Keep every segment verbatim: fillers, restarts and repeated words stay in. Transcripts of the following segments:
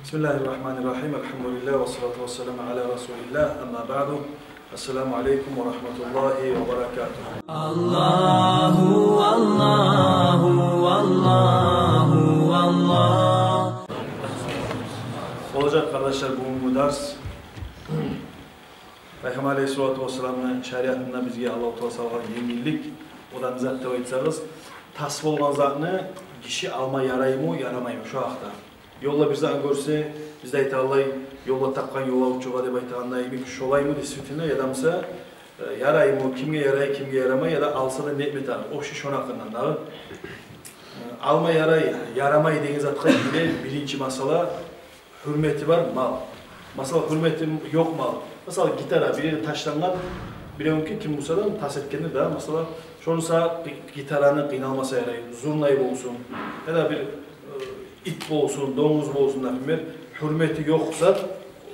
بسم الله الرحمن الرحيم. الحمد لله والصلاة والسلام على رسول الله. أما بعد. السلام عليكم ورحمة الله وبركاته. Аллагьу, Аллагьу, Аллагьу, Аллагь. Болажакъ, къардашлар, бугюнгю дарс. Пайхаммар алейгьиссалату вассаламны шариатында бизге Аллагьу Таала салгъан енгиллик, о да не зат деп айтсагъыз, тас болгъан затны гиши алма яраймы, ярамаймы, шо гьакъда. Ёлда бир затны гёрсе, бизде айтагъанлай, ёлда тапгъан ёлавчугъа деп айтагъандай йимик, шолаймы действительно, яда буса, э, яраймы, кимге ярай, кимге ярамай, яда алса да не этме тарыкъ, общий шону гьакъындан дагъы. Э, алма ярай, ярамай деген затгъа геле биринчи масъала, гьюрмети бар мал. Масала, гьюрмети ёкъ мал. Масала, гитара бир ерде ташлангъан, биревнюки, ким буса да тас этгенни де, масала, шону буса гитараны къыйналмаса ярай, зурнай болсун, яда бир, э, ит болсун, донгуз болсун, например, гьюрмети ёкъ зат,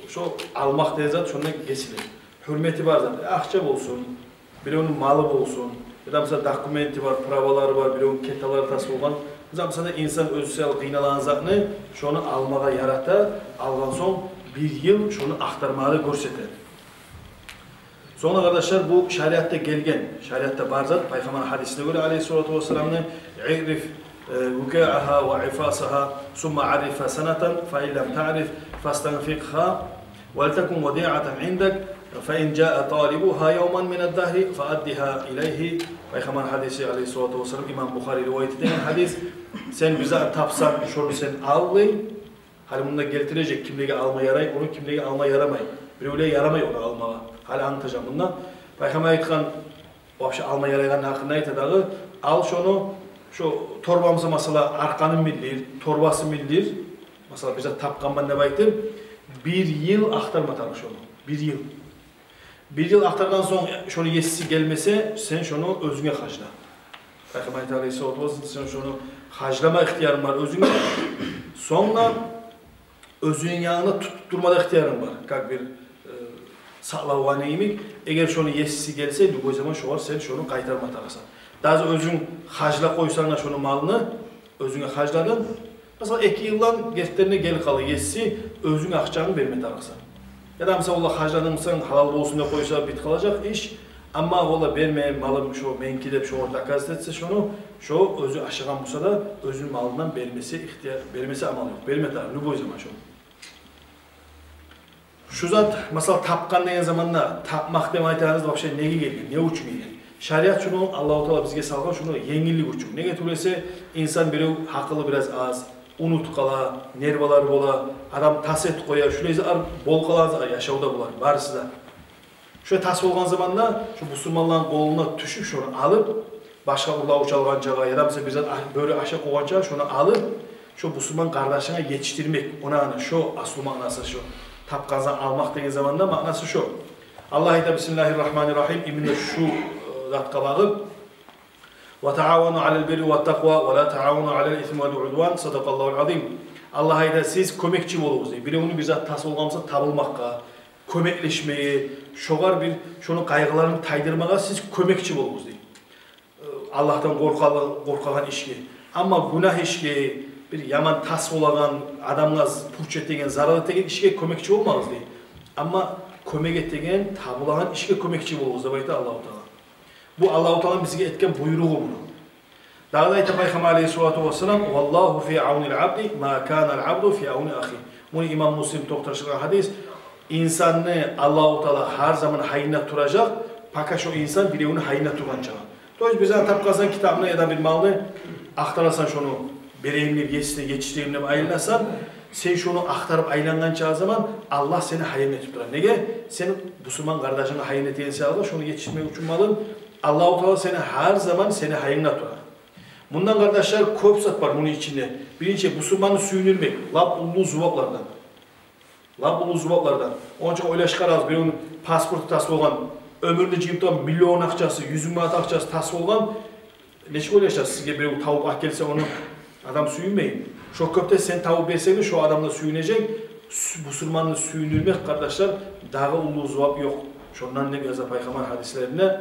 шо алмакъ деген зат шондан гесиле. Гьюрмети бар зат, акъча болсун, биревню малы болсун, яда буса документи бар, правалары бар, биревню кеталары тас болгъан. Буса, буса да инсан оьзю саялы къыйналагъан затны, шону алмагъа ярата, алгъан сонг бир йыл шону ахтармагъа гёрсете. Сонг да, къардашлар, бу шариатда гелген, шариатда бар зат, Пайхаммар гьадисине гёре, алейгьиссалату вассаламны: «Иъриф, э, вукъаъагьа ва ифасагьа, сумма иъриф санатан, фа ин лам таъриф, фастанфикъгьа, валтакун вадиъатан индак, фа ин жаа талибугьа явман мина ддагьри, фа аддигьа илайгьи». Пайхаммар гьадиси, алейгьиссалату вассалам, имам Бухари риваят этген гьадис. Сен бир зат тапсанг, шону сен ал дей. Гьали мунда гелтирежек, кимлеге алма ярай, ону кимлеге алма ярамай. Биревлеге ярамай ону алмагъа. Гьали англатажакъ мунда. Пайхаммар айтгъан, вообще алма ярайгъанны гьакъында айта дагъы. Ал шону, шо торба буса, масала, аркъанын билдир, торбасын билдир. Масала, бир зат тапгъанман деп айтып, бир йыл ахтарма тарыкъ шону. Бир йыл. Бир йыл ахтаргъан сонг, шону еси гелмесе, сен шону оьзюнге харжла. Пайхаммар айта, алейгьиссалату вассалам, сен шону харжлама ихтиярынг бар оьзюнге. Сонг да оьзюнгню янында тутуп турма да ихтиярынг бар. Как бир, э, сакълавгъа йимик. Эгер шону еси гелсе, любой заман шогъар сен шону къайтарма тарыкъсан. Даже оьзюнг харжлап къойсанг да шону малны, оьзюнге харжладынг. Масала, эки йылдан гертиден де гелип къалды еси, оьзюнг акъчангны берме тарыкъсан. Яда, масала, олай харжладынг буса, гьалал болсун деп къойса, битип къалажакъ иш. Амма олай берме, малым шо меники деп, шогъар доказать этсе шону, шо оьзю ашагъан буса да, оьзюню малындан бермесе ихтияр, бермесе амал ёкъ. Берме тарыкъ, любой заман шону. Шу зат, масала, тапгъан деген заманда, тапмакъ деп айтагъаныбыз вообще неге гелген, не учун гелген? Шариат шуну, Аллагьу Таала бизге салгъан шуну енгиллик учун. Неге тюгюл эсе, инсан бирев гьакъылы бираз аз, унутуп къала, нервалар бола, адам тас этип къоя, шулай затлар болуп къала яшавда булар барысы да. Шо тас болгъан заманда, шо бусурманланы къолуна тюшюп, шону алып, башгъа урлавчу алгъанча, яда буса бир зат а-, бёрю ашап къойгъанча, шону алып, шо бусурман къардашынга етишдирмек. Она, ана, шо аслу маънасы шо. Тапгъан затны алмакъ деген заманда маънасы шо. Аллагь айта, бисмиллагьи ррагьмани ррагьим, именно шу, э, затгъа багъып: «Ва таавану алал бирри ват такъва, ва ла таавану алал исми вал удван». Садакъаллагьул азим. Аллагь айта: «Сиз кёмекчи болугъуз», — дей. Биревню бир зат тас болгъан буса, табылмакъгъа, кёмеклешмеге, шогъар бир, шону къайгъыларын тайдырмагъа сиз кёмекчи болугъуз, дей. Аллагьдан къоркъагъ-, къоркъагъан ишге. Амма гюнагь ишге, бир яман тас болагъан, адамгъа з-, пуч этеген, зарал этеген ишге кёмекчи болмагъыз, дей. Амма кёмек этеген, табулагъан ишге кёмекчи болугъуз, деп айта Аллагьу Таала. Бу Аллагьу Тааланы бизге этген буйругъу муну. Дагъы да айта Пайхаммар алейгьиссалату вассалам: «Валлагьу фи авнил абди ма канал абду фи авни ахи». Муну имам Муслим токъташдыргъан гьадис. Инсанны Аллагьу Таала гьар заман гьайында туражакъ, пока шо инсан биревню гьайында тургъанча. То есть, бир зат тапгъансан, китапны яда бир малны, ахтарасан шону, берейим деп, есине етишдирейим деп айланасан, сен шону ахтарып айлангъанча заман Аллагь сени гьайын этип тура. Неге? Сен бусурман къардашынгны гьайын этеген саялы, шону етишдирмек учун малын, Аллагьу Таала сени гьар заман сени гьайынгда тура. Мундан, къардашлар, кёп зат бар муну ичинде. Биринчи, бусурманны сююндюрмек, лап уллу зуваплардан. Лап уллу зуваплардан. Онча ойлашып къарагъыз, биревню паспорту тас болгъан, оьмюрюнде жыйып тургъан миллион акъчасы, юз минг манат акъчасы тас болгъан. Нечик ойлашасыз, сизге бирев тавуп алып гелсе, ону адам сююнмейми? Шо кёпде сен тавуп берсенг де, шо адам да сююнежек. Сю-, бусурманны сююндюрмек, къардашлар, дагъы уллу зувап ёкъ. Шондан деп яза Пайхаммар гьадислеринде.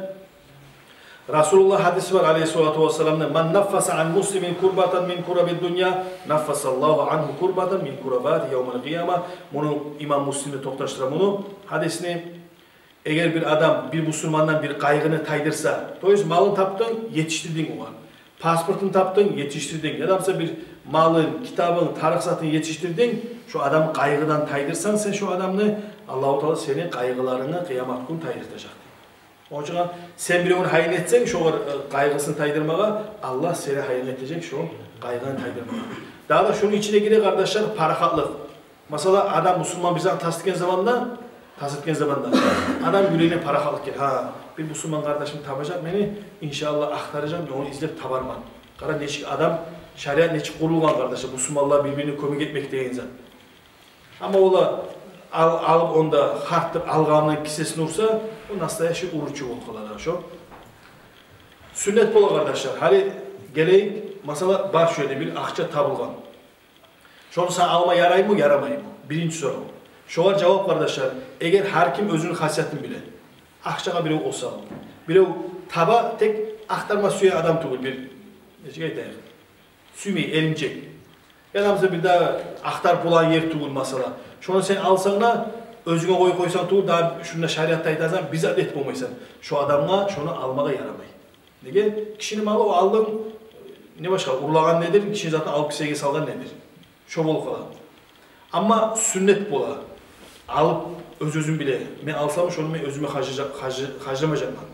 Расулуллагь гьадиси бар, алейгьиссалату вассаламны: «Ман наффаса ан муслимин курбатан мин кураби дунья, наффасаллагьу ангьу курбатан мин курабати явмил къияма». Муну имам Муслимни токъташдыра муну гьадисни. Эгер бир адам бир бусурмандан бир къайгъыны тайдырса, то есть малын тапдынг, етишдирдинг огъар. Паспортун тапдынг, етишдирдинг. Яда буса бир малын, китабын, тарыкъ затын етишдирдинг. Шо адамны къайгъыдан тайдырсанг сен шо адамны, Аллагьу Таала сени къайгъыларынгны къыямат гюн тайдыртажакъ. Ону учун сен биревню гьайын этсенг шогъар, э, къайгъысын тайдырмагъа, Аллагь сени гьайын этежек шо къайгъыны тайдырмагъа. Дагъы да шону ичине гире, къардашлар, парахатлыкъ. Масала, адам, бусурман бир зат тас этген заманда, тас этген заманда адам юрегине парахатлыкъ геле. Гьа, бир бусурман къардашым табажакъ мени, иншааллагь, ахтаражакъ, мен ону излеп табарман. Къара, нечик адам, шариат нечик къурулгъан, къардашлар, бусурманлар бир-бирине кёмек этмек деген зат. Амма олар ал-, алып онда харт деп алгъанындан кисесин урса, о настоящий уручу болуп къала дагъы шо. Сюннет бола, къардашлар. Гьали гелейик, масала, бар шо ерде бир акъча табылгъан. Шону сагъа алма яраймы, ярамаймы? Биринчи сорав. Шогъар жавап, къардашлар, эгер гьар ким оьзюню хасиятын биле. Акъчагъа бирев осал. Бирев таба, тек ахтарма сюе адам тюгюл бир. Нечик айтайыкъ? Сюймей, эринчек. Яда буса бир де ахтарып болагъан ер тюгюл, масала. Шону сен алсанг да, оьзюнге къоюп къойсанг тюгюл, дагъы шунда шариатда айтагъан зат, бир зат этип болмайсан. Шо адамгъа шону алмагъа ярамай. Неге? Кишини малы, о алдын, не башгъа, урлагъан недир, кишини затын алып кисеге салгъан недир. Шо болуп къала. Амма сюннет бола. Алып, оьз-оьзюн биле. Мен алсам, шону мен оьзюме харжлажакъ-, харжы-, харжламажакъман.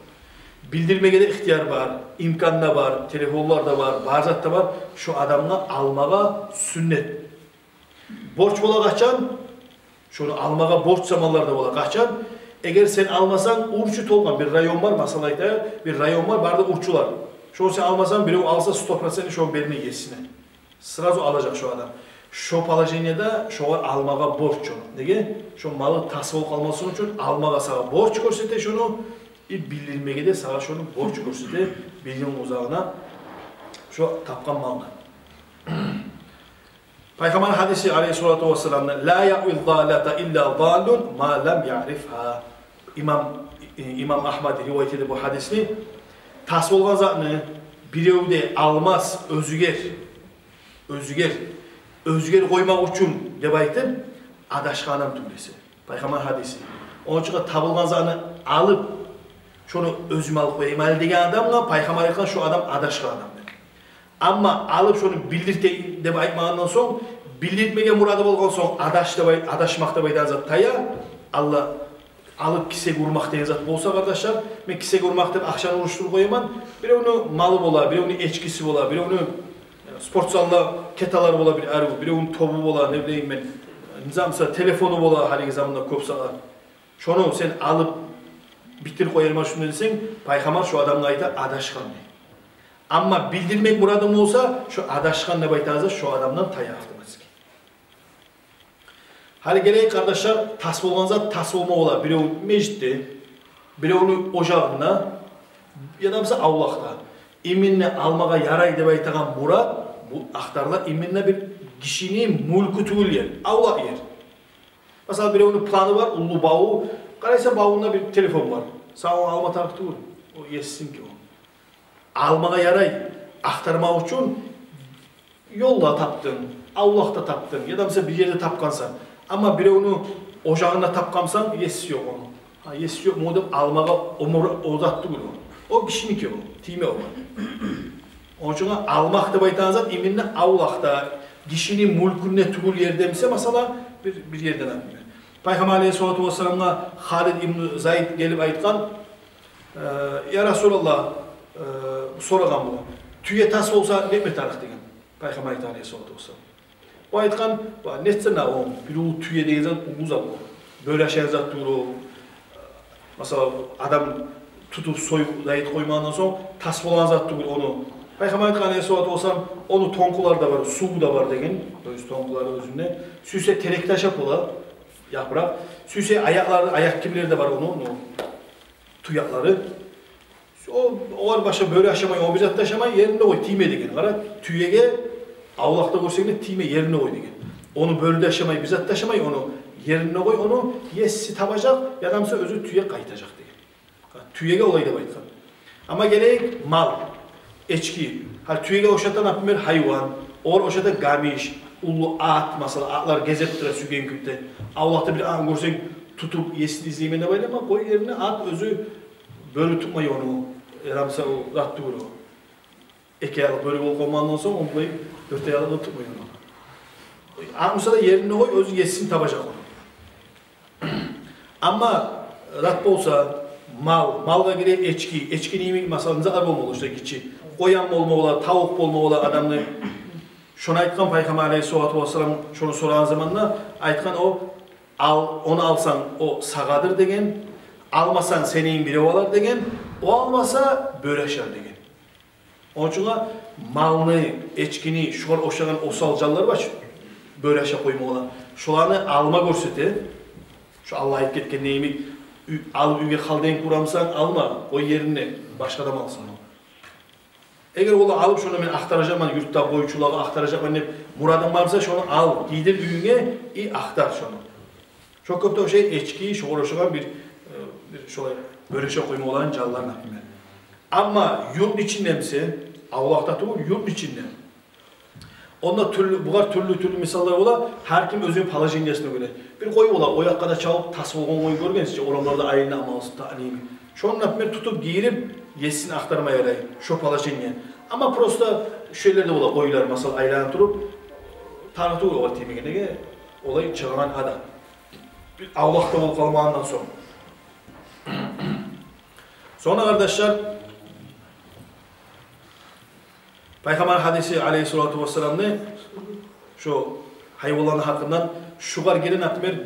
Билдирмеге де ихтияр бар, имкан да бар, телефонлар да бар, бар зат да бар. Шо адамгъа алмагъа сюннет. Борч бола къачан? Шону алмагъа борч заманлар да бола къачан? Эгер сен алмасанг, уручу толгъан бир район бар, масала айтайыкъ, бир район бар, бары да уручулар. Шону сен алмасанг, бирев алса, сто процент шону бермей есине. Сразу алажакъ шо адам. Шо положениеде шогъар алмагъа борч шону. Неге? Шо малы тас болуп къалмасын учун алмагъа сагъа борч гёрсете шону, и билдирмеге де сагъа шону борч гёрсете, билдирмек узагъына шо тапгъан малны. Пайхаммар гьадиси, алейгьиссалату вассаламны: «Ла яъви даллата илла даллун ма лам яърифгьа». Имам, имам Агьмад ривайат эте бу гьадисни. Тас болгъан затны бирев де алмас оьзюгер, оьзюгер, оьзюгер къоймакъ учун деп айтып, адашгъан адам тюгюл эсе. Пайхаммар гьадиси. Ону учун табылгъан затны алып, шону оьзюм алып къояйым гьали деген адамгъа пайхаммар айтгъан, шо адам адашгъан адам деп. Амма алып шону билдиртейим деп айтмагъандан сонг, билдиртмеге мурады болгъан сонг, адаш деп ай-, адашмакъ деп айтагъан зат тая. Алла, алып кисеге урмакъ деген зат болса, къардашлар, мен кисеге урмакъ деп акъчаны урушдуруп къояман. Биревню малы бола, биревню эчкиси бола, биревню, э, спортзалда кеталар бола бир арив, биревню тобу бола, не билейим мен, низамса телефону бола, гьалиги заманда кёп сагъат. Шону сен алып битдирип къоярман шуну десенг, пайхаммар шо адамгъа айта адашгъан дей. Амма билдирмек мурадынг болса, шо адашгъан деп айтагъан зат шо адамдан тая автоматически. Гьали гелейик, къардашлар, тас болгъан зат тас болма бола биревню межитде, биревню ожагъында, яда буса авлакъда. Именно алмагъа ярай деп айтагъан мурат, бу ахтарыла именно бир гишини мюлкю тюгюл ер, авлакъ ер. Масала, биревню планы бар, уллу баву. Къарайсан, бавунда бир телефон бар. Сагъа ону алма тарыкъ тюгюл. О есисиники о. Алмагъа ярай, ахтармакъ учун ёлда тапдынг, авлакъда тапдынг, яда буса бир ерде тапгъансан. Амма биревню ожагъында тапгъансан, еси ёкъ ону. Гьа, еси ёкъму деп алмагъа о мур-, о зат тюгюл о. О гишиники о, тийме огъар. Ону учун алмакъ деп айтагъан зат именно авлакъда, гишини мюлкюнде тюгюл ерде буса, масала, бир, бир ерде, например. Пайхаммар алейгьиссалату вассаламгъа Халид ибн Зайд гелип айтгъан, э, «Я Расулаллагь», э, сорагъан бу, «тюе тас болса, нетме тарыкъ?» деген. Пайхаммар айтгъан алейгьиссалату вассалам. О айтгъан, «Ва, нетсен де о, бир уллу тюе деген зат, уллу зат о. Бёлюп ашайгъан зат тюгюл о. Масала, адам тутуп, союп, зат этип къоймагъандан сонг, тас болагъан зат тюгюл ону». Пайхаммар айтгъан алейгьиссалату вассалам, «Ону тонкъулары да бар, суву да бар», — деген. То есть тонкъулары оьзюнде. Сюйсе терекде ашап бола, япыракъ. Сюйсе аякълары, аякъ кирлери де бар ону, ону туякълары. О, огъар башгъа бёлюп ашамай, о бир зат да ашамай, еринде къой, тийме деген. Къара, тюеге, авлакъда гёрсенг де, тийме, еринде къой деген. Ону бёлюп де ашамай, бир зат да ашамай, ону еринде къой, ону еси табажакъ, яда буса оьзю тюе къайтажакъ деген. Тюеге олай деп айтгъан. Амма гелейик мал, эчки. Гьали тюеге ошата, например, гьайван, огъар ошата гамиш, уллу ат, масала, атлар гезип тура сюйген кюйде. Авлакъда бир аны гёрсенг, тутуп, есин излеймен деп айланма, къой ерине, ат оьзю бёрю тутмай ону, ярамаса о зат тюгюл о. Эки аякълы бёрю болуп къалмагъандан сонг, ону къой, дёрт аякълы тутмай ону. Ат буса да ерине къой, оьзю есин табажакъ ону. Амма зат болса, мал, малгъа гире эчки, эчки не йимик, масала, не затлар болмагъа бола, шо гиччи. Къоян болмагъа бола, тавукъ болмагъа бола адамны. Шону айтгъан Пайхаммар алейгьиссалату вассалам, шону сорагъан заманда айтгъан о, ал, ону алсанг, о сагъадыр деген, алмасанг, сени йимик бирев алар деген, о алмаса, бёрю ашар деген. Ону учун малны, эчкини, шогъар ошагъан осал жанлар бар чы, бёрю ашап къоймагъа бола. Шоланы алма гёрсете. Шо Аллагь айтып гетген не йимик, уьй-, алып уьйге халдайын къурамысан, алма, къой ерине, башгъа адам алсын. Эгер олар алып, шону мен ахтаражакъман, юртда къойчулагъа ахтаражакъман деп мурадынг бар буса, шону ал, гийдир уьюнге и ахтар шону. Шо кюйде шо эчки, шогъар ошагъан бир, э, бир шолай бёрю ашап къоймагъа болагъан жанлар, например. Амма юртну ичинде буса, авлакъда тюгюл, юртну ичинде. Онда тюрлю, бугъар тюрлю-тюрлю мисаллар бола, гьар ким оьзюню положениясына гёре. Бир къой бола, о якъгъа да чабып, тас болгъан къой, гёргенсиз чи, орамларда айылны амалсыз таълими. Шону, например, тутуп гийирип, есин ахтарма ярай, шо положение. Амма просто шо ерлерде бола къойлар, масала, айланып туруп, тарыкъ тюгюл огъар тиймеге, неге, олай чыгъагъан адам. Бир авлакъда болуп къалмагъандан сонг. Сонг, къардашлар, Пайхаммар гьадиси алейгьиссалату вассаламны, шо гьайванланы гьакъындан, шогъар геле, например,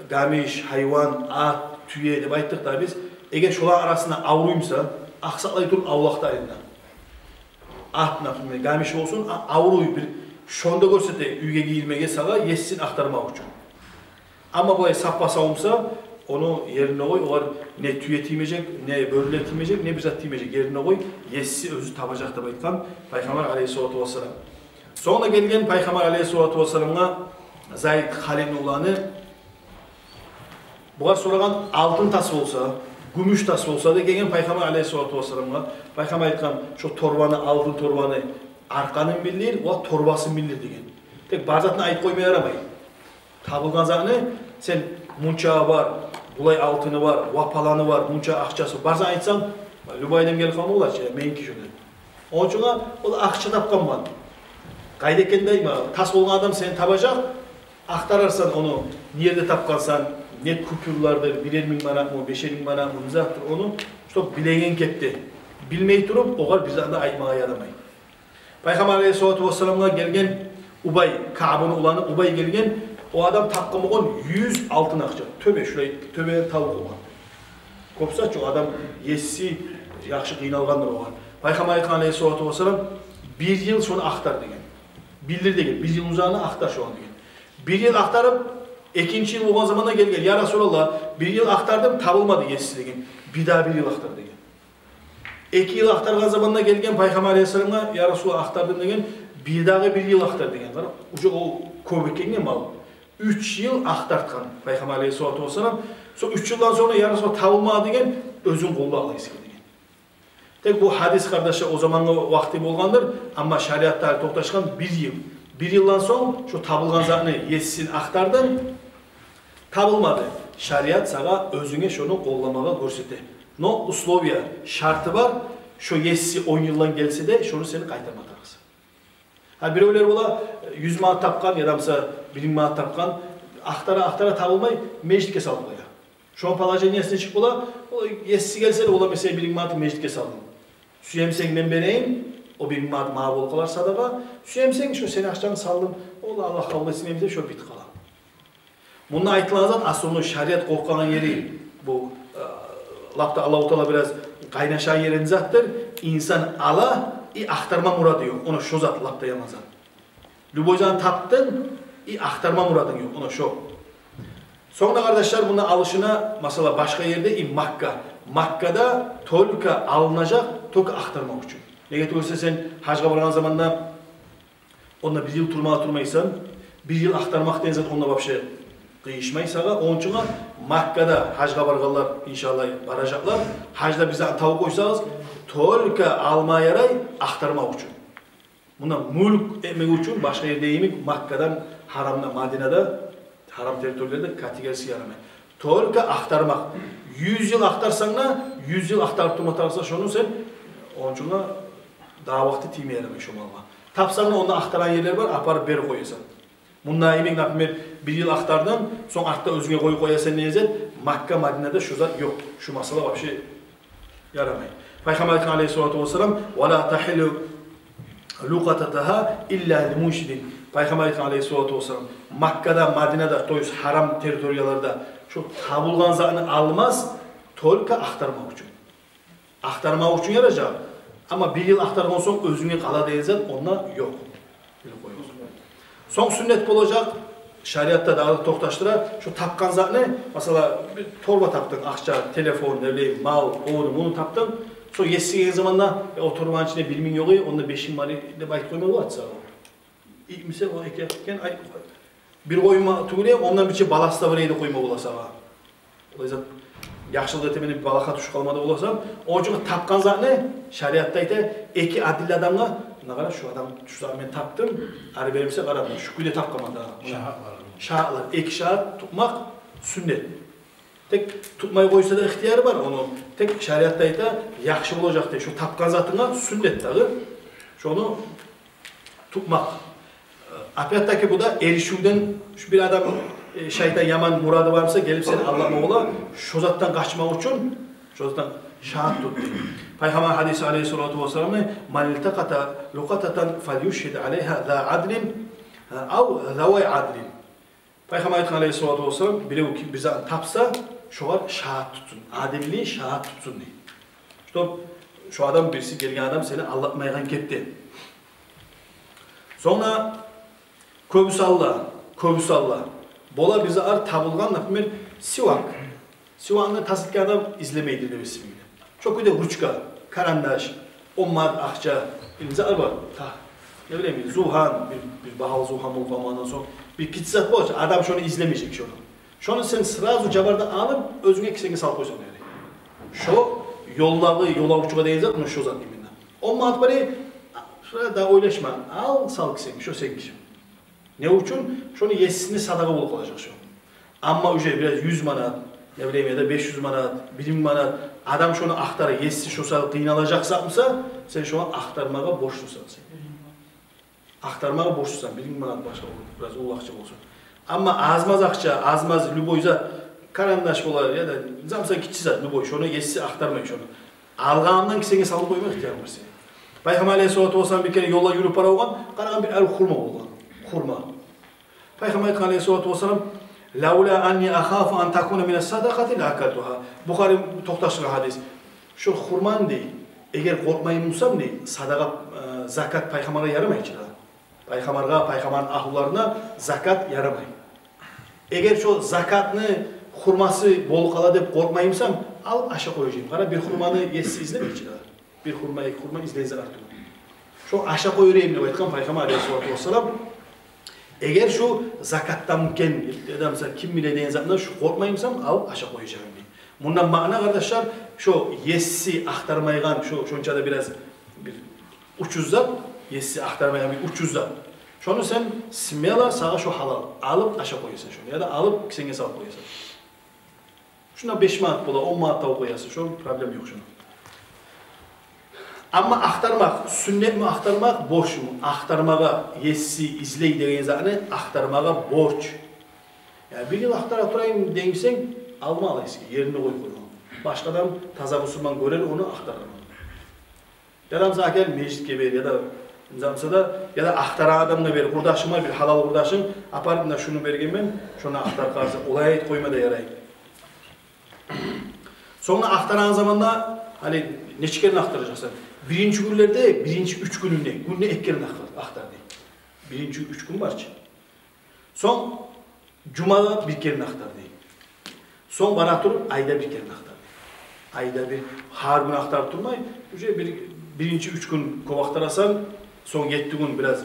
гамиш, гьайван, ат, тюе деп айтдыкъ да биз. Эгер шоланы арасында авруй буса, акъсакълай туруп авлакъда айылда. Ат, например, гамиш болсун, а-, авруй бир, шону да гёрсете уьйге гийирмеге сагъа, есин ахтармакъ учун. Амма булай саппа-сав буса, ону ерине къой, огъар не тюе тиймежек, не бёрюлер тиймежек, не бир зат тиймежек, ерине къой, еси оьзю табажакъ деп айтгъан Пайхаммар алейгьиссалату вассалам. Сонг да гелген Пайхаммар алейгьиссалату вассаламгъа Зайд Халидни уланы, бугъар сорагъан, алтын тас болса, гюмюш тас болса да, гелген Пайхаммар алейгьиссалату вассаламгъа, Пайхаммар айтгъан, шо торбаны, алтын торбаны аркъанын билдир, ва торбасын билдир деген. Тек бар затын айтып къойма ярамай. Табылгъан затны сен, мунча бар, булай алтыны бар, ва паланы бар, мунча акъчасы бар, сен айтсанг, любой адам гелип къалма бола чы, меники шо деп. Ону учун ол акъча тапгъанман. Къайда экен де, ма, тас болгъан адам сени табажакъ, ахтарарсан ону, не ерде тапгъансан, не купюрлардыр, бирер минг манатмы, бешер минг манатмы, не затдыр, ону, чтоб билеген кепде, билмей туруп, огъар бир затны айтмагъа ярамай. Пайхаммар алейгьиссалату вассаламгъа гелген Убай, Каъбны уланы Убай гелген, о адам тапгъан болгъан юз алтын акъча. Тёбе, шулай тёбе тавукъ болгъан. Кёп зат чы, о адам еси яхшы къыйналгъандыр огъар. Пайхаммар айтгъан алейгьиссалату вассалам, бир йыл шону ахтар деген. Билдир деген, бир йыл узагъына ахтар шону деген. Бир йыл ахтарып, экинчи йыл болгъан заманда гелген, я Расулаллагь, бир йыл ахтардым, табылмады еси деген. Бирдагъы бир йыл ахтар деген. Эки йыл ахтаргъан заманда гелген Пайхаммар алейгьиссаламгъа, я Расулаллагь, ахтардым деген, бирдагъы бир йыл ахтар деген. Къара, уже о кёп экенге мал. Уьч йыл ахтартгъан Пайхаммар алейгьиссалату вассалам. Сонг уьч йылдан сонг, я Расулаллагь, табылмады деген, оьзюн къоллагъа ала эсге деген. Тек бу гьадис, къардашлар, о замангъы вакъти болгъандыр, амма шариатда гьали токъташгъан бир йыл. Бир йылдан сонг шо табылгъан затны есин ахтардынг, табылмады. Шариат сагъа оьзюнге шону къолламагъа гёрсете. Но условия, шарты бар, шо еси он йылдан гелсе де, шону сени къайтарма тарыкъсан. Гьа, биревлер бола, юз манат тапгъан, яда буса бир минг манат тапгъан, ахтара, ахтара, табылмай, межитге салып къоя. Шону положениеси нечик бола? О еси гелсе де, ола, масала, бир минг манатны межитге салдым. Сюемсенг, мен берейим, о бир минг манат магъа болуп къалар садагъа. Сюемсенг, шо сени акъчанг, салдым, ола, Аллагь къабул этсин, эм де шо битип къала. Мунда айтылагъан зат, аслу шариат къоркъагъан ери, бу, э, лап да Аллагьу Таала бираз къайнашагъан ери не затдыр, инсан ала, и ахтарма мурады ёкъ. Она шо зат лап да яман зат. Любой затны тапдынг, и ахтарма мурадынг ёкъ. Она шо. Сонг да, къардашлар, мунда алышына, масала, башгъа ерде, и Макка. Маккада только алынажакъ, только ахтармакъ учун. Неге тюгюл десе, сен гьажгъа баргъан заманда онда бир йыл турмагъа турмайсан, бир йыл ахтармакъ деген зат онда вообще къыйышмай сагъа. Ону учун Маккада гьажгъа баргъанлар, иншаллагь, баражакълар. Гьажда бир зат табып къойсагъыз, только алма ярай ахтармакъ учун. Мунда мюлк этмек учун башгъа ерде йимик Маккадан гьарамда, Мадинада, гьарам территорияларда категорически ярамай. Только ахтармакъ. Юз йыл ахтарсанг да, юз йыл ахтарып турма тарыкъсан шону сен, ону учун да дагъы вакъти тийме ярамай шо малгъа. Тапсанг да, онда ахтарагъан ерлер бар, апарып берип къоясан. Мунда йимик, например, бир йыл ахтардынг, сонг артда оьзюнге къоюп къоясан деген зат, Макка, Мадинада шо зат ёкъ. Шо масъала вообще ярамай. Пайхаммар айтгъан, алейгьиссалату вассалам: «Ва ла тахиллу лукъататагьа илла ли муншидин». Пайхаммар айтгъан, алейгьиссалату вассалам: Маккада, Мадинада, то есть гьарам территорияларда шо табылгъан затны алмас, только ахтармакъ учун. Ахтармакъ учун яражакъ. Амма бир йыл ахтаргъан сонг оьзюнге къала деген зат онда ёкъ. Билип къоюгъуз. Сонг сюннет болажакъ, шариатда дагъы токъташдыра, шо тапгъан затны, масала, бир торба тапдынг, акъча, телефон, не билейим, мал, ону, муну тапдынг. Сонг есси гелген заманда: «Э, о торбаны ичинде бир минг ёкъ эди, онда беш минг бар эди», — деп айтып къойма боласанг. Итмисе, о эки якъ экен, ай, бир къоюнма тюгюл, ондан бирче баласы да бар эди деп къойма боласанг. Олай зат, яхшылыкъ этемен деп балагьа тюшюп къалма да боласан. Ону учун тапгъан затны шариатда айта, эки адилли адамгъа: «Муна къара, шу адам, шу затны мен тапдым, ари бермесе, къара, муна шу кюйде тапгъанман дагъы». Муна шагьатлар. Шагьатлар, эки шагьат тутмакъ сюннет. Тек тутмай къойса да ихтияры бар ону. Тек шариатда айта, яхшы болажакъ дей, шу тапгъан затынга сюннет дагъы. Шону тутмакъ. Опять-таки бу да эришивден, шу бир адам, э, шайтан яман мурады бар буса, гелип сени алдатма бола, шо затдан къачмакъ учун, шо затдан шагьат тут дей. Пайхаммар гьадиси, алейгьиссалату вассаламны: «Ман илтакъата лукъататан фальюшгьид алейгьа за адлин, ав завай адлин». Пайхаммар айтгъан, алейгьиссалату вассалам: «Бирев ки бир затны тапса, шогъар шагьат тутсун, адилли шагьат тутсун», — дей. Чтоб шо адам, бириси гелген адам сени алдатмайгъан кепде. Сонг да кёбюсю алда, кёбюсю алда бола бир затлар табылгъан, например, сивак. Сивакны тас этген адам излемейдир деп эсимде. Шо кюйде ручка, карандаш, он манат акъча, бир затлар бар. Та, не билейим, зувгьан, бир, бир багьалы зувгьан болуп къалмагъандан сонг, бир гиччи зат болса, адам шону излемежек шону. Шону сен сразу жабардан алып, оьзюнге кисенге салып къойсанг ярай. Шо ёлдагъы ёлавчугъа деген зат, муна шо зат именно. Он манат бар эди, шо да ойлашма, ал, сал кисенге, шо сеники. Не учун? Шону есисине садагъа болуп къалажакъ шо. Амма уже бираз юз манат, не билейим, яда беш юз манат, бир минг манат, адам шону ахтара, еси шо саялы къыйналажакъ зат буса, сен шону ахтармагъа борчлусан сен. Ахтармагъа борчлусан, бир минг манат башгъа болуп, бираз уллу акъча болсун. Амма аз-маз акъча, аз-маз любой зат, карандаш болар, яда не зат буса гиччи зат, любой, шону еси ахтармай шону. Алгъанындан кисенге салып къойма ихтиярынг бар сени. Пайхаммар алейгьиссалату вассалам бир керен ёлда юрюп бара болгъан, къарагъан, бир арив хурма болгъан. Хурма. Пайхаммар айтгъан алейгьиссалату вассалам: «Лавла анни ахафу ан такуна мина садакъати ла акалтугьа». Бухари токъташдыргъан гьадис. Шо хурманы дей, эгер къоркъмайым бусам дей, садагъа, э, закат пайхаммаргъа ярамай чы да. Пайхаммаргъа, пайхаммарны агьлуларына закат ярамай. Эгер шо закатны хурмасы болуп къала деп къоркъмайым бусам, ал, ашап къояжакъ. Къара, бир хурманы еси излемей чи да. Бир хурма, эки хурма излейсен артындан. Шо ашап къояжакъ деп айтгъан пайхаммар алейгьиссалату вассалам. Эгер шо закатдан экен, яда мисал, ким биле деген затдан шо къоркъмайым бусам, ал, ашап къояжакъ дей. Мундан маъна, къардашлар, шо еси ахтармайгъан, шо, шонча да бираз бир учуз зат, еси ахтармайгъан бир учуз зат. Шону сен смело, сагъа шо гьалал, алып ашап къоясан шону, яда алып кисенге салып къоясан. Шунда беш манат бола, он манат да къоясан, шо проблема ёкъ шону. Амма ахтармакъ, сюннетми ахтармакъ, борчму? Ахтармагъа, еси излей деген затны ахтармагъа борч. Я, бир йыл ахтара турайым дегенсен, алма алайсан, ерине къоюп къойгъан. Башгъа адам, таза бусурман гёрер, ону ахтарар. Яда мисал, гел межитге бер, яда мисал да, яда ахтарагъан адамгъа бер, къурдашынга бер, гьалал къурдашынг, апарып, муна шуну бергенмен, шону ахтарып къараса, олай айтып къойма да ярай. Сонг ахтарагъан заманда, гьали нече керен ахтаражакъсан? Биринчи гюнлерде, биринчи уьч гюнюнде, гюнде эки керен ахтар, ахтар дей. Биринчи уьч гюн бар чы. Сонг жумада бир керен ахтар дей. Сонг бара туруп айда бир керен ахтар дей. Айда бир, гьар гюн ахтарып турмай, уже бир, биринчи уьч гюн кёп ахтарасан, сонг етти гюн бираз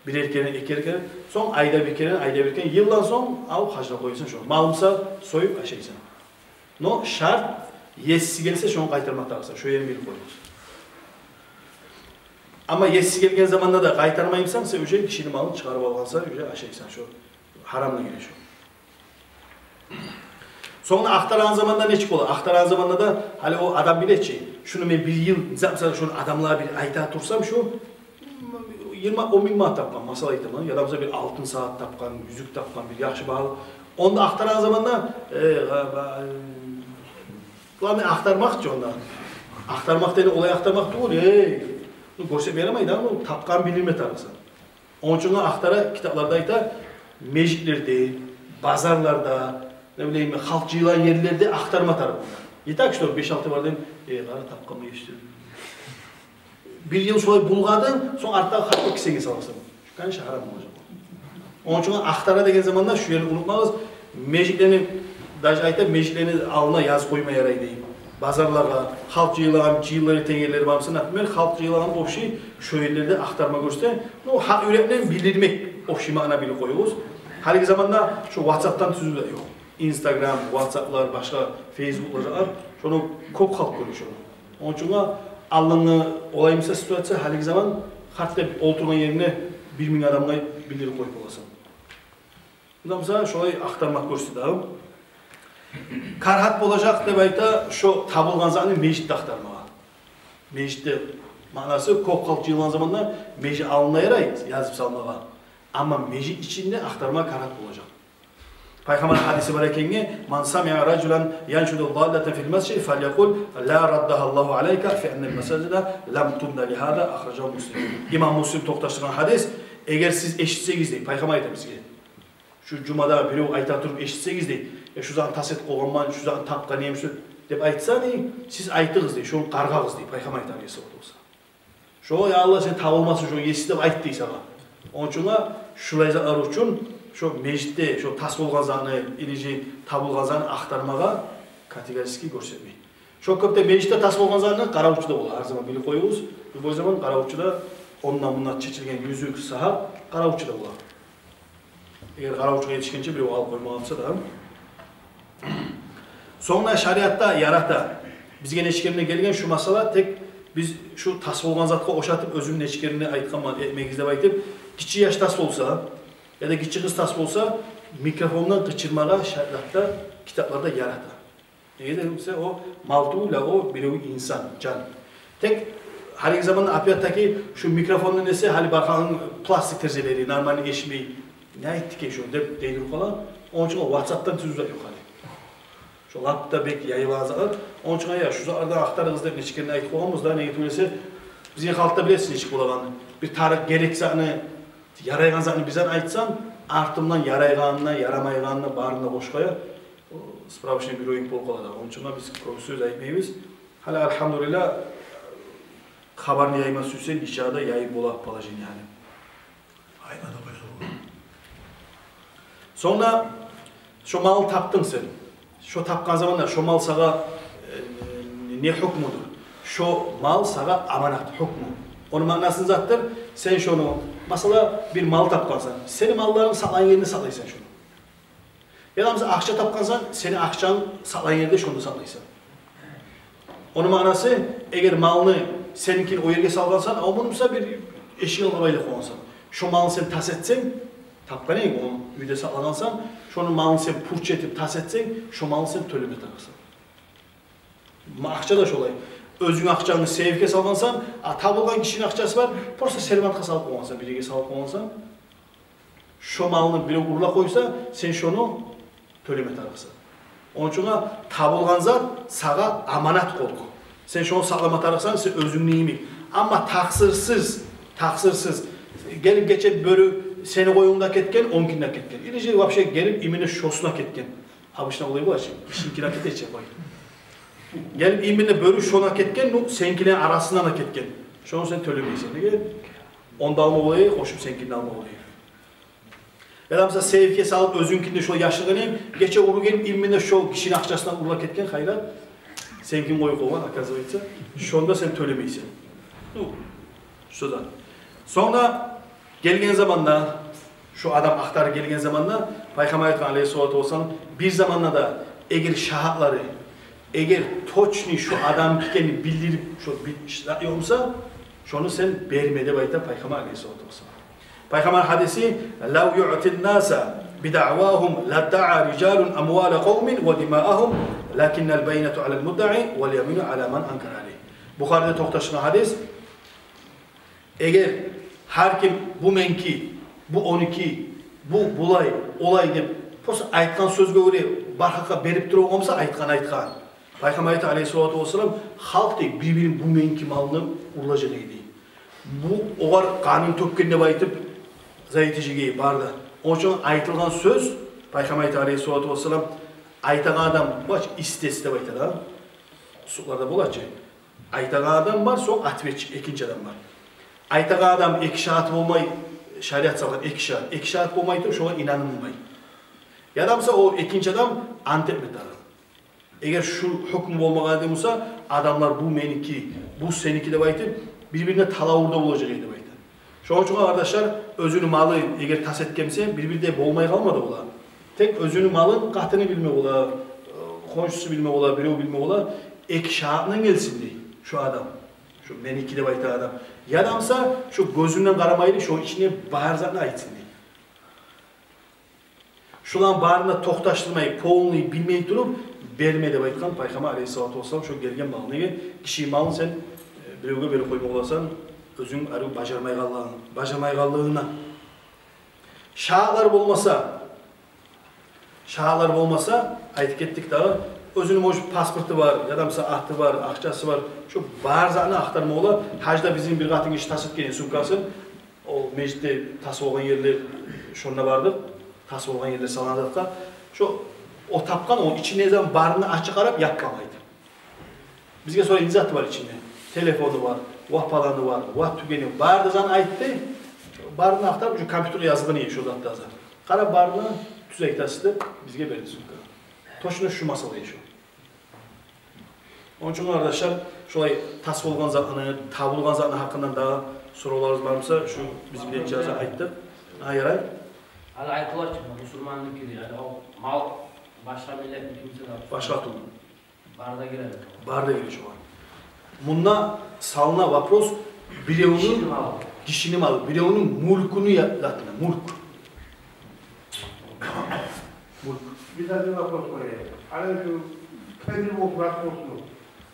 Бирер керен, экер керен, сонг айда бир керен, айда бир керен, йылдан сонг алып гьажгъа къоясан шону. Мал буса, союп ашайсан. Но шарт, еси гелсе, шону къайтарма тарыкъсан, шо ерин билип къоюгъуз. Амма еси гелген заманда да къайтармаймысан, сен уже гишини малын чыгъарып алгъансан, уже ашайсан, шо гьарамлыгъы геле шо. Сонг ахтарагъан заманда нечик бола? Ахтарагъан заманда да, гьали о адам биле чи, шуну мен бир йыл, мисал, мисал, шуну адамлагъа бир айта турсам, шу йигирма, он минг манат тапгъан, масала айтаман, яда мисал бир алтын сагьат тапгъан, юзюк тапгъан, бир яхшы багьалы. Онда ахтарагъан заманда, э, га-, ба-, главный ахтармакъ чы онда. Ахтармакъ дегени олай ахтармакъ тюгюл, эй, ну, гёрсетме ярамай да, ну, тапгъан билинме тарыкъсан. Ону учун ахтара, китапларда айта, межитлерде, базарларда, не билейим, халкъ жыйылагъан ерлерде ахтарма тарыкъ. Не так, что беш-алты бар дейм, э, къара, тапгъанман, эшитдим. Бир йыл шолай булгъадынг, сонг артда халкъ кисенге саласан. Конечно, гьарам болажакъ. Ону учун ахтара деген заманда шу ерни унутмагъыз. Межитлени, даже айта, межитлени алдына язып къойма ярай дейм. Базарлагъа, халкъ жыйылагъан, жыйынлар этеген ерлер бар буса, например, халкъ жыйылагъан общий, шо ерлерде ахтарма гёрсе, ну, гьакъ юрекден билдирмек, общий маъна билип къоюгъуз. Гьалиги заманда шу WhatsApp-тан тюзюв де ёкъ. Instagram, WhatsApp-лар, башгъа Facebook-лар, шону кёп халкъ гёре шону. Ону учун алдынгы олай буса ситуация, гьалиги заман, гьатта олтургъан ерингде бир минг адамгъа билдирип къоюп боласан. Мунда, мисал, шолай ахтармакъ гёрсете дагъы. Карагьат болажакъ деп айта шо табылгъан затны межитде ахтармагъа. Межитде, маънасы, кёп халкъ жыйылгъан заманда межит алдына ярай язып салмагъа. Амма межит ичинде ахтарма карагьат болажакъ. Пайхаммар гьадиси бар экенге: «Ман самиа ражулан яншуду даллатан фил масжид, фальякъул: ла раддагьа Аллагьу алайка, фа иннал масажида лам тубна ли гьаза», ахражагьу Муслим. Имам Муслим токъташдыргъан гьадис. Эгер сиз эшитсегиз, дей, пайхаммар айта бизге, шу жумада бирев айта туруп эшитсегиз, дей, э, шу затны тас этип къойгъанман, шу затны тапгъан эдим шу деп айтса, дей, сиз айтыгъыз, дей, шону къаргъагъыз, дей, пайхаммар айта, алейгьиссалату вассалам. Шо, я Аллагь, сен табылмасын шо еси деп айт, дей, сагъа. Ону учун шулай затлар учун шо межитде шо тас болгъан затны, или же табылгъан затны ахтармагъа категорически гёрсетмей. Шо кепде межитде тас болгъан затны къаравулчу да бола, гьар заман билип къоюгъуз. Любой заман къаравулчу да ондан-мундан чечилген юзюк, сагьат, къаравулчу да бола. Эгер къаравулчугъа етишгенче бирев алып къоймагъан буса да. Сонг да шариатда ярата. Бизге нече керен де гелген шу масъала, тек биз шу тас болгъан затгъа ошатып, оьзюм нече керен де айтгъанман, этмегиз деп айтып, гиччи яш тас болса, яда гиччи къыз тас болса, микрофондан къычырмагъа шариатда, китапларда ярата. Неге десе, о мал тюгюл, о бирев инсан, жан. Тек гьалиги заманда, опять-таки, шу микрофонну эсе, гьали баргъан пластик терезелери, нормальный эшитмей, не айтды экен шо деп дейдирип къала. Ону учун о WhatsApp-тан тюзюв ёкъ гьали. Шо лап да бек яйылагъан затлар. Ону учун, я, шу затлардан ахтарыгъыз деп нече керен де айтып къойгъанбыз да, неге тюгюл эсе, бизин халкъда билесиз нечик болагъанны. Бир тарыкъ, герек затны, ярайгъан затны бирден айтсанг, артындан ярайгъанын, ярамайгъанын барын да къошуп къоя. О справочный бюро йимик болуп къала да. Ону учун биз кёп сёз айтмайбыз. Гьали, альгьамдулиллагь, хабарны яйма сюйсенг, нечакъы да яйып бола положение гьали. Айтма да къойса бола. Сонг да шо малны тапдынг сен. Шо тапгъан заманда шо мал сагъа, э, не гьукмудур? Шо мал сагъа аманат, гьукму. Ону маънасы не затдыр? Сен шону, масала, бир мал тапгъансан, сени малларынг сакълайгъан еринде сакълайсан шону. Яда, масала, акъча тапгъансан, сени акъчанг сакълайгъан ерде шонда сакълайсан. Ону маънасы, эгер малны сеникин о ерге салгъансан, а о муну, масала, бир эшик алгъа байлап къойгъансан, шо малны сен тас этсенг, тапгъан эдинг, ону уьйде сакълагъансан, шону малын сен пуч этип тас этсенг, шо малны сен тёлеме тарыкъсан. Ма, акъча да шолай. Оьзюнг акъчангны сейфге салгъансан, а табылгъан гишини акъчасы бар, просто сервантгъа салып къойгъансан, бир ерге салып къойгъансан, шо малны бирев урлап къойса, сен шону тёлеме тарыкъсан. Ону учун табылгъан зат сагъа аманат къол. Сен шону сакълама тарыкъсан, сен оьзюнгню йимик. Амма такъсырсыз, такъсырсыз, гелип гече бёрю сени къоюнгну да гетген, онкин де гетген. Или же вообще гелип именно шосуна гетген. Обычно олай бола чы, гишиникин де гете чи къой. Гелип именно бёрю шона гетген, ну, сеникилени арасындан да гетген. Шону сен тёлемейсен. Неге? Онда алма болай, къошуп сеникин де алма болай. Яда, масала, сейфге салып, оьзюнгнюкин де шолай яшыргъан эдинг, гече уру гелип, именно шо гишини акъчасындан урлап гетген, хайрат, сеникин къоюп къойгъан, оказывается, шону да сен тёлемейсен. Ну, шо да. Сонг да Гелген заманда, шо адам ахтарып гелген заманда, Пайхаммар айтгъан, алейгьиссалату вассалам, бир заманда да, эгер шагьатлары, эгер точный шо адам экенин билдирип, шо бир шагьат ёкъ буса, шону сен берме деп айта Пайхаммар, алейгьиссалату вассалам. Пайхаммар гьадиси: «Лав юътин наса бидаъвагьум ладдаъа рижалун амвала къавмин ва димаагьум, лакиннал баййинату алал муддаи вал ямину ала ман анкара алейгь». Бухариде токъташгъан гьадис. Эгер гьар ким «бу меники, бу онуки, бу булай, олай» деп, просто айтгъан сёзге гёре бар гьакъгъа берип тура болгъан буса, айтгъан, айтгъан. Пайхаммар айта, алейгьиссалату вассалам, халкъ дей бир-бирин «бу меники» малын урлажакъ эди. Бу огъар къанын тёкген деп айтып, зая этежек эди бары да. Ону учун айтылгъан сёз, Пайхаммар айта, алейгьиссалату вассалам, айтагъан адам, баш истец деп айта да. Сукъларда бола чы. Айтагъан адам бар, сонг ответчик, экинчи адам бар. Айтагъан адам эки шагьаты болмай, шариат салгъан эки шагьат, эки шагьат болмай туруп, шогъар инанылмай. Яда буса о экинчи адам ант этме тарыкъ. Эгер шу гьукму болмагъан эди буса, адамлар «бу меники, бу сеники» деп айтып, бир-бирине талав-урдав болажакъ эди деп айта. Шону учун, къардашлар, оьзюню малын эгер тас этген буса, бир-бирде болмай къалмады олар. Тек оьзюню малын къатыны билме бола, э, хоншусу билме бола, бирев билме бола, эки шагьатындан гелсин дей шо адам. Шо «меники» деп айтагъан адам. Яда буса шо гёзюнден къарамайлы, шо ичине бар затны айтсын дей. Шуланы барын да токъташдырмай, полный билмей туруп, берме деп айтгъан Пайхаммар, алейгьиссалату вассалам, шо гелген малны. Неге? Гиши малын сен, э, биревге берип къойма боласан, оьзюнг арив бажармайгъанлыгъынг-, бажармайгъанлыгъынгдан. Шагьатлар болмаса, шагьатлар болмаса, айтып гетдик дагъы, оьзюню, может, паспорту бар, яда буса аты бар, акъчасы бар, шо бар затны ахтарма бола. Гьажда бизин бир къатын гиши тас этген эди сумкасын, о межитде тас болгъан ерлер, шонда бардыкъ, тас болгъан ерлер салынагъан затгъа. Шо о тапгъан, о ичинде зат барын да ачып къарап, япгъан айта. Бизге сорай, не заты бар ичинде? Телефону бар, ва паланы бар, ва тюгени, бары да затны айтды. Барын ахтарып, уже компьютерге язылгъан эди шо зат да. Къарап, барын да тюз айтасыз деп, бизге берди сумка. Точно шу масъала эди шо. Ону учун, къардашлар, шолай тас болгъан затны, табылгъан затны гьакъындан дагъы соравларыгъыз бар буса, шу биз билеген чакъы айтдыкъ. А, ярай. Гьали айтылачы, мусулманныки дей, гьали о мал башгъа миллетники буса да. Башгъа тюгюл. Бары да гире. Бары да гире шогъар. Мунда салына вопрос, биревню... Гишини малы. Гишини малы, биревню мюлкюню я-, затына, мюлк. Мюлк. Бир де бир вопрос къояйым. Гьали шу кепил болуп, рас болсун.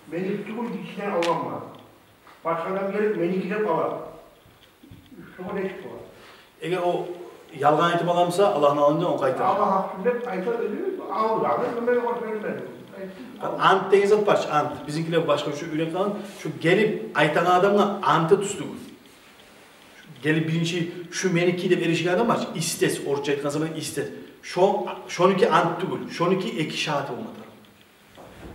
Меники тюгюл, гишиден алгъанман. Башгъа адам гелип, меники деп ала. Шогъар не иш бола? Эгер о ялгъан айтып аламса, Аллагьны алдында ону къайтара. Аллагь гьакъ деп айта, оьзю алды, аны мен ону сёйлемедим. Ант деген зат бар чы, ант. Бизинкилер башгъа учун уьйренип къалгъан. Шу гелип айтагъан адамгъа анты тюз тюгюл. Гелип биринчи «шу меники» деп эришген адам бар чы, истец, орусча айтгъан заман истец. Шо, шонуки ант тюгюл, шонуки эки шагьаты болма тарыкъ.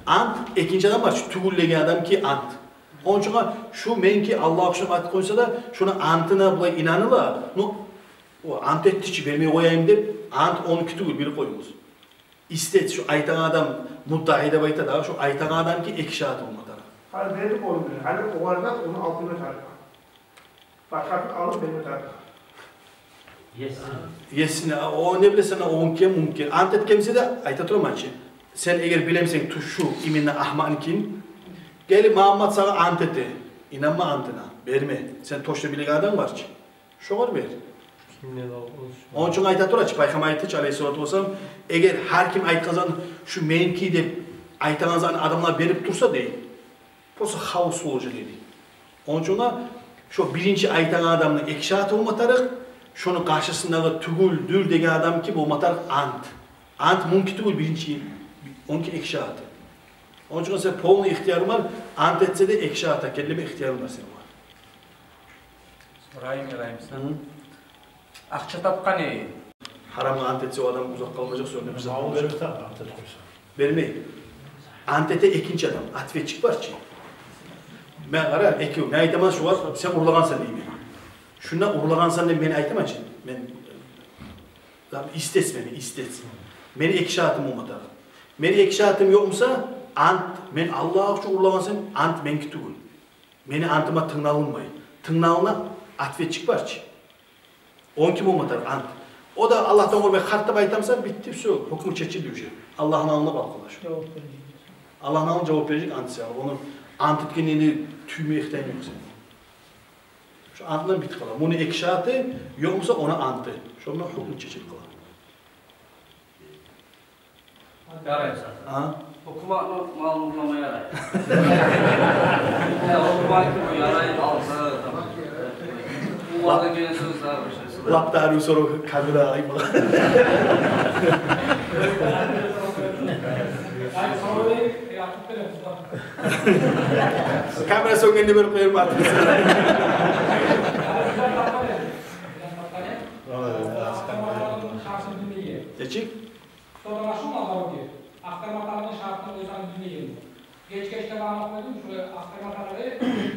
Ант, экинчи адам бар чы, тюгюл деген адамки ант. Ону учун шу меники, Аллагь учун деп айтып къойса да, шону антына булай инаныла, ну, о ант этди чи, бермей къояйым деп, ант онуки тюгюл, билип къоюгъуз. Истец, шу айтагъан адам, муддаи деп айта да, шу айтагъан адамки эки шагьаты болма тарыкъ. Гьали берди къоюгъуз, гьали огъар да ону алып берме тарыкъ. Башгъасын алып берме тарыкъ. Есине. Есине, а, о не биле сен, о мюмкюн, мюмкюн. Ант этген буса да, айта тураман чы. Сен эгер билемсен, ту шу именно агьмакъныкин, гелип Магьаммат сагъа ант эте. Инанма антына, берме. Сен точно билеген адам бар чы. Шогъар бер. Ким не де болсун. Ону учун айта тура чы, Пайхаммар айтды чы, алейгьиссалату вассалам, эгер гьар ким айтгъан затны «шу меники» деп айтагъан затны адамлар берип турса дей, просто хаос болажакъ эди. Ону учун да шо биринчи айтагъан адамны эки шагьаты болма тарыкъ, шону къаршысындагъы тюгюлдюр деген адамки болма тарыкъ ант. Ант мунки тюгюл биринчи, онки эки шагьаты. Ону учун сен полный ихтиярынг бар, ант этсе де эки шагьат экенлеме ихтиярынг бар сени. Сорайым, яраймысан? Гьы. Акъча тапгъан эди. Гьарамгъа ант этсе, о адам узакъ къалмажакъ, сёндюрюп... Мал берсе, ант этип къойса. Бермей. Ант эте экинчи адам, ответчик бар чы. Мен, къара, экев, мен айтаман шогъар, сен урлагъансан деймен. Шунда урлагъансан деп мен айтаман чы. Мен, э, истец мени, истец. Мени эки шагьатым болма тарыкъ. Мени эки шагьатым ёкъ буса, ант, мен Аллагь учун урлагъансан, ант меники тюгюл. Мени антыма тынгналынмай. Тынгналына ответчик бар чы. Ону ким болма тарыкъ? Ант. О да Аллагьдан къоркъмай, къарт деп айтамса, битди, всё, гьукму чечилди уже. Аллагьны алдына къалып къала шу. Жавап бережек. Аллагьны алдына жавап бережек ант саялы. Ону ант этгенни тюймеге ихтиярынг ёкъ сени. Шу ант булан битип къала. Муну эки шарты, ёкъ буса, ону анты. Шондан гьукму чечилип къала. Ярай. А? Гьукуматны малын урлама ярай. Я, гьукуматны ярай, алса, тамам. Уллардан гелген сёз дагъы бир шей. Лап да арив сорав, камера алайым. Ай, сорав, ятып берем. Камера сёнгенде берип къоярман. Нечик? Сорама шу ма, Давуди, ахтарма тарыгъыны шартын оьзю билмейген. Геч-геч де барма къойдум, шулай ахтарма тарыгъы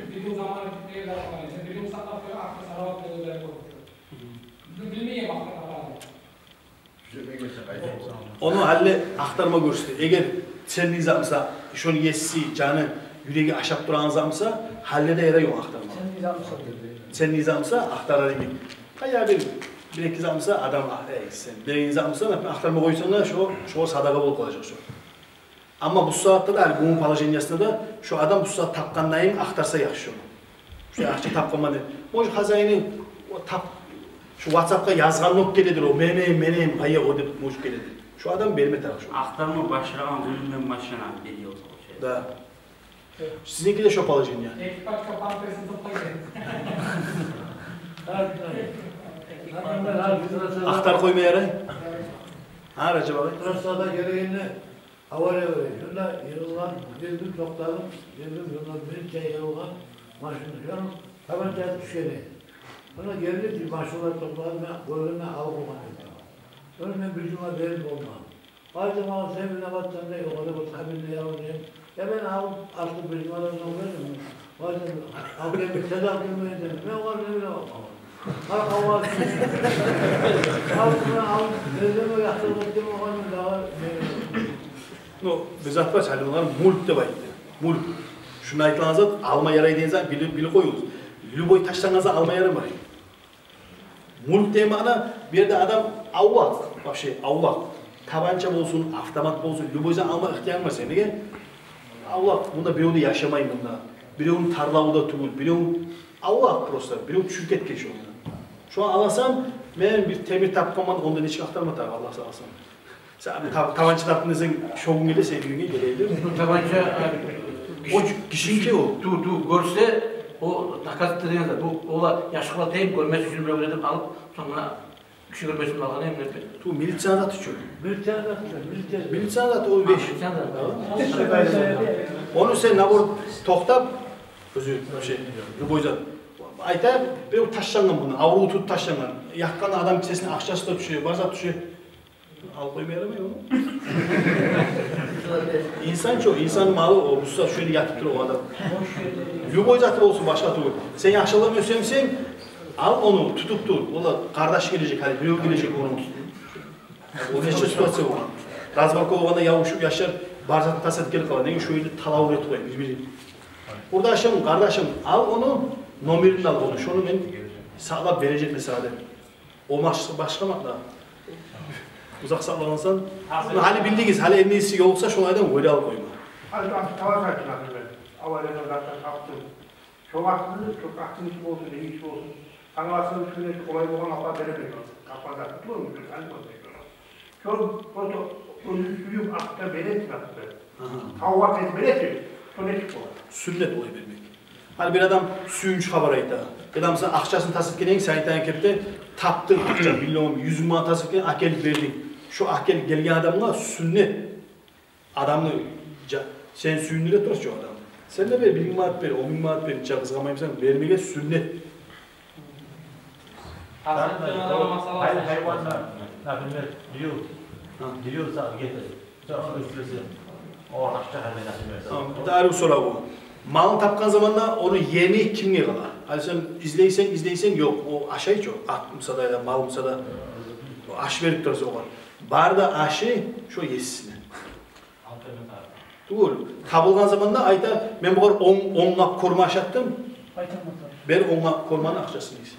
бир йыл заманы битмеге де башлагъан. Сен бир йыл сакълап туруп, ахтар салават берип оьзлери къоюп тур. Бу билмейген ахтарма тарыгъын. Ону гьали ахтарма гёрсете. Эгер сен не затмыса, шону еси, жаны, юреги ашап турагъан затмыса, гьали де ярай ону ахтарма. Сен не затмыса, ахтарар эдинг. Къайда бир, бир-эки затмыса, адам, а, эй, сен, бир затмыса, ахтарма къойсанг да, шо, шо садагъа болуп къалажакъ шо. Амма бу сагьатда да, гьали бугюн положениясында да, шо адам бу сагьат тапгъандайын ахтарса яхшы шону. Шо акъча тапгъанман деп. Может, хозяйны, о тап-, шо ватсапгъа язгъан болуп геледир, о, менем, менем, къайда о деп, может, геледир. Шо адам берме тарыкъ шо. Ахтарма башлагъан гюнюнден башлана бери болса, шо. Да. Сизинки де шо положение. Эки пачка памперсин тутуп къойгъан. Ахтарып къойма ярай. Гьа, Ражап агъай? Трассада гелегенде авария бар эди. Шонда йыгъылгъан, гелдим, токътадым, гелдим, шонда бир чай йыгъылгъан машина, шону табанчасы тюшген эди. Шонда гелди, машиналар токътагъанда, гёргенде алып къойгъан эди. Шону мен бир жума берип болмадым. Барды магъа, сен виноватсан деп, о къадар бу табинде ялгъан эдим. Я мен алып, артып бир жумадан сонг бердим. Барды, алып гелмесе де алып гелмейин дедим. Мен огъар не билейим, алып. Къара, къавгъа. Алып, мен алып, бердим, о якътырып этген огъар, мен дагъы не билейим. Ну, бир зат бар, Салим агъай, мюлк деп айтды. Мюлк. Шунда айтылгъан зат, алма ярай деген зат, билип, билип къоюгъуз. Любой ташлангъан зат алма ярамай. Мюлк деген маъна, бу ерде адам авлакъ, вообще авлакъ. Табанча болсун, автомат болсун, любой зат алма ихтиярынг бар сени. Неге? Авлакъ, мунда бирев де яшамай мунда. Биревню тарлаву да тюгюл, бирев авлакъ просто, бирев тюшюрюп гетген шону. Шону аласан, мен бир темир тапгъанман, онда нечик ахтарма тарыкъ, Аллагь сакъласын. Сен тав-, таванча тапдым десенг, шо гюн геле, сен гюн геле эди. Бу таванча, а, о гиши, гишиники о. Ту, ту, гёрсе, о доказать этеген зат. Бу, ола яшгъа тайып гёрмес учун бирев этип алып, сонг муна гиши гёрмесин алгъан эдим деп. Ту, милицияны заты чы. Милицияны заты чы, милиция. Милицияны заты о. А, беш. Милицияны заты. Ону сен, наоборот, токътап, оьзю, вообще, любой зат. Айта, бирев ташлангъан муну, аврув тутуп ташлангъан. Ятгъан адам кисесине акъчасы да тюше, бар зат тюше. Алып къойма ярамай ону. Инсан чы, инсан малы о, буса шо ерде ятып тура о адам. Любой заты болсун, башгъа тюгюл. Сен яхшы адам эсгерсенг, ал ону, тутуп тур. Валлагь, къардаш гележек, гьали бирев гележек ону. О нече ситуация болгъан. Разборка болгъанда ябушуп яшлар бар затын тас этип гелип къала. Неге, шо ерде талав этип къоя бир-бирин. Къурдашым, къардашым, ал ону, номерин ал ону. Шону мен сакълап бережекмен сагъа деп. О баш-, башгъа маъна. Узакъ сакълагъансан. Гьали билдигиз, гьали эмнеси ёкъ буса, шолай да оьле алып къойма. Гьали бу автобус айтып, например, авариядан затдан тапдым. Шо вакътини, шо вакътини ичи болсун, не иш болсун. Тангала сен уьч гюн эди, олай болгъан, апарып бере берген. Апарып да тутулур, уьч гюн, гьали болсун. Шо просто оьзю сюйюп, акъча бересиз, например. Агьа. Тавба этип бересиз, шо нечик бола? Сюннет олай бермек. Гьали бир адам сююнч хабар айта. Бир адам сагъа акъчасын тас этгенден, сен айтагъан кепде тапдынг, акъча, миллион, юз минг манат тас этген, алып гелип бердинг. Шо алып гелип гелген адамгъа сюннет. Адамны жа-, сен сююндюре турасанг шо адамны. Сен де бер, бир минг манат бер, он минг манат бер, нече къызгъанмаймысан, бермеге сюннет. Гьай-, гьайванлар, например, бирев, гьа, бирев сагъа гетип, сен ону уьстюресен, огъар акъча гьали насип этсе. Гьа, бу да арив сорав бу. Малын тапгъан заманда ону еми кимге къала? Гьали сен излейсен, излейсен, ёкъ, о ашай чы, ат буса да, яда мал буса да, аш берип турасыз огъар. Бары да ашы шо есисине. Тюгюл. Табылгъан заманда айта, мен бугъар он, он къап корма ашатдым. Бер он къап корманы акъчасын дейсен.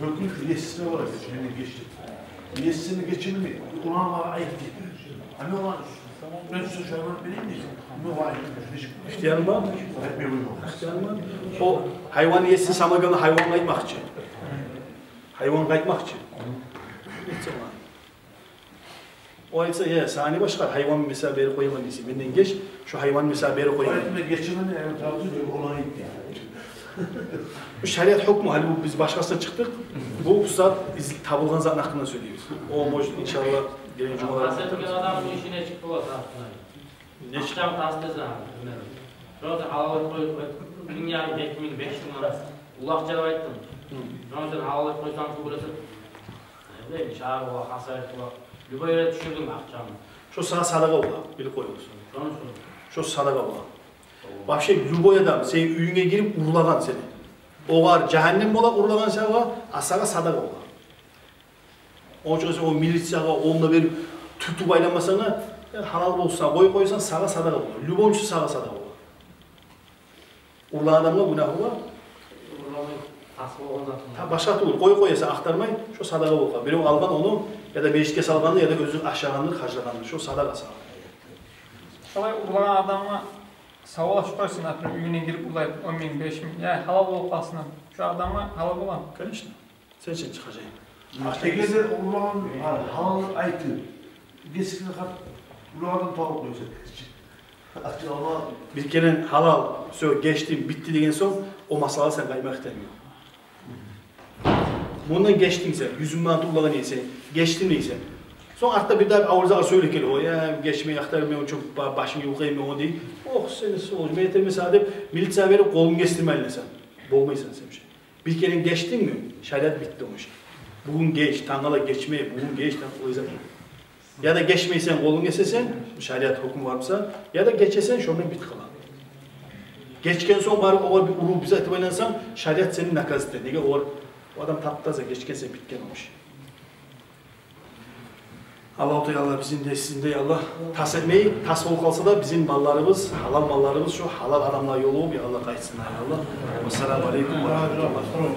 Гёкню есине бара, гечмеге гечди. Есини гечинмей, уланлагъа айып этди. Ана улан, Ихтиярынг бар? Ихтиярынг бар? О гьайван еси, самогон, гьайван къайтмакъчы. Гьайван къайтмакъчы. О айтса, я, сагъа не башгъа, гьайван мисал берип къояман дейсен. Менден геч, шо гьайван мисал берип къояман. Айтма гечемен, я, тартып олай эт. Бу шариат гьукму, гьали бу биз башгъасына чыкъдыкъ. Бу устат биз табылгъан затны гьакъында сёйлейбиз. О, может, иншаллагь, гелеген жумалар. Къаст этген адамны иши нечик бола, тартына? Нечик? Акъчанг тас десе, гьали, билмедим. Шону сен гьалал этип къой, къой. Минг ярым, эки минг, беш минг манат. Уллу акъча деп айтдым. Гьы. Шону сен гьалал этип къойсанг, кёп этип. Не билейим, шагьар бола, хасавюрт бола. Любой ерге тюшюрдюнг акъчангны. Шо сагъа садагъа бола, билип къой шону. Шону, шону. Шо садагъа бола. Вообще, любой адам, сени уьюнге гирип урлагъан сени. Огъар жагьаннем бола урлагъан сагъа, а сагъа садагъа бола. Ону учун сен о милициягъа онда берип тютюп айланмасанг да, я, гьалал болсун, къой, къойсанг, сагъа садагъа бола. Любой учун сагъа садагъа бола. Урлагъан адамгъа гюнагьы бар. Урлагъан тас болгъан затын. Гьа, башгъа тюгюл, къой, къоясан, ахтармай, шо садагъа болгъан. Бирев алгъан ону, яда межитге салгъанды, яда оьзю ашагъанды, харжлагъанды. Шо садагъа сагъа. Шолай урлагъан адамгъа савгъалашып къойсанг, например, уьюне гирип урлай, он минг, беш минг, я, гьалал болуп къалсын. Шо адамгъа гьалал боламы? Конечно. Сен сен чыгъажакъ. Эгер де урлагъан, гьа, гьалал айтып, гесекге къарап, урлагъан адам табып къойса, акъча алма. Бир керен гьалал, всё, гечдим, битди деген сонг, о масъалагъа сен къайтмакъ этмейсен. Мундан гечдинг сен, юз минг манат урлагъан эдинг сен, гечдим дейсен. Сонг артда бирдагъы авур затгъа сёйлеп гелип, о, я, гечмей, ахтармай, ончун ба-, башынг ювукъ эми, о дей. Ох, сен сен, мен этмесем деп, милициягъа берип, къолунг гесдирме айланасан. Болмайсан сен шо. Бир керен гечдингми, шариат битди ону иши. Бугюн геч, тангала гечме, бугюн геч, тангала, олай зат ёкъ. Яда гечмейсен, къолунг гесесен, шариат гьукму бар буса, яда гечесен, шондан битип къала. Гечген сонг барып огъар бир уруп, бир зат этип айлансанг, шариат сени наказать эте. Неге, огъар, о адам тап-таза, гечгенсен, битген о иш. Аллагьу Таала бизин де, сизин де, я Аллагь, тас этмей, тас болуп къалса да, бизин малларыбыз, гьалал малларыбыз, шо гьалал адамлагъа ёлугъуп, я Аллагь, къайтсын, я Аллагь. Вассаламу алейкум ва рагьматуллагь.